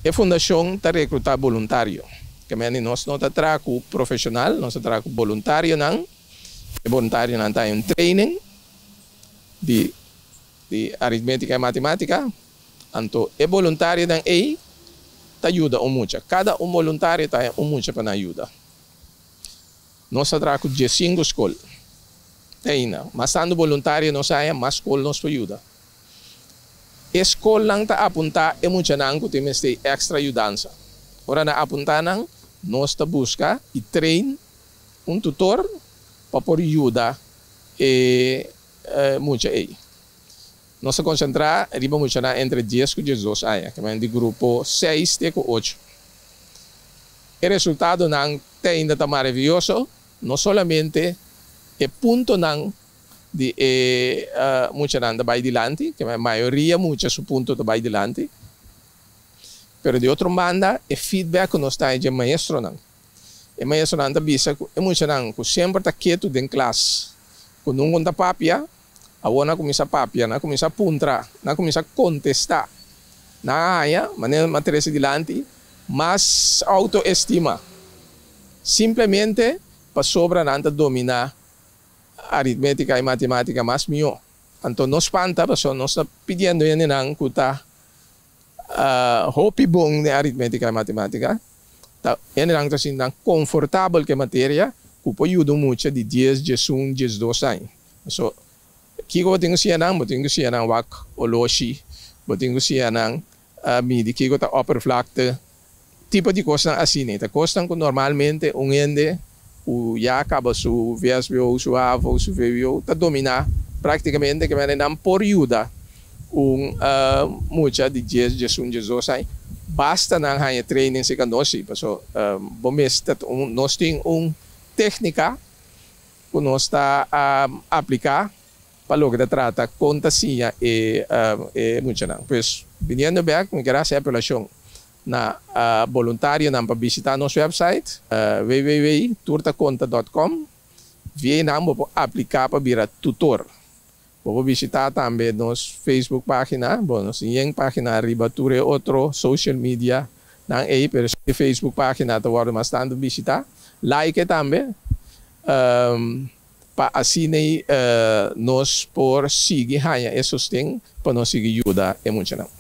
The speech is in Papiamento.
E fundashon ta reklutá boluntario. Ke men nos no ta traha ku profeshonal, nos ta traha ku boluntarionan. E boluntarionan ta un training di aritmétika i matemátika. Anto e boluntarionan ei ta yuda un mucha. Kada un boluntario ta un mucha pa nan yuda. Nos ta traha ku 15 skol. Ainda, mas tantu boluntario nos haya, mas skol nos por yuda. E skolnan ta apuntá e muchanan ku tin mester èkstra yudansa. Ora nan apuntá nan, nos ta buska i train un tutor pa por yuda e mucha ei. Nos ta konsentrá riba muchanan entre 10 ku 12 aña, ke men di grupo 6 te ku 8. E resultadonan te ainda ta maravioso, no solamente e puntonan di e muchanan ta bai dilanti, ke men mayoria mucha su punto ta bai dilanti, pero di otro banda e feedback ku nos ta haña di e maestronan. E maestronan ta bisa ku e muchanan ku semper ta ketu den klas, ku nunka ta papia, awor nan a kuminsá papia, nan a kuminsá puntra, nan a kuminsá kontestá. Nan a haña, manera mi a trese dilanti, mas outoestima. Simplemente pasobra nan ta dominá aritmétika i matemátika mas mihó. Anto no spanta pasobra nos ta pidiendo hendenan ku ta hopi bon den aritmétika i matemátika, ta hendenan ku ta sinti nan konfortabel ku e materia ku por yuda un mucha di 10, 11, 12 aña. So, kiko bo tin ku siña nan? Bo tin ku siña nan wak oloshi, bo tin ku siña nan midi kiko ta oppervlakte, tipo di kosnan asina. Ta kosnan ku normalmente un hende ku ya kaba su VSBO, su HAVO, su VWO ta dominá práktikamente, ke manera nan por yuda un mucha di 10, 11, 12 aña. Basta nan haña training serka nos si, paso bo mester nos tin un téknika ku nos ta apliká pa loke ta trata kon ta siña e muchanan. Pues, biniendo bèk, mi kier hasi apelashon na boluntarionan pa bishitá nos website www.turtakonta.com. Via einan bo por apliká pa bira tutor. Bo por bishitá tambe nos Facebook página, bo nos tin yen página riba tur e otro social media nan ei, pero e Facebook página ta wòrdu mas tantu bishitá. Like tambe pa asina nos por sigui haña e sosten pa nos sigui yuda e muchanan.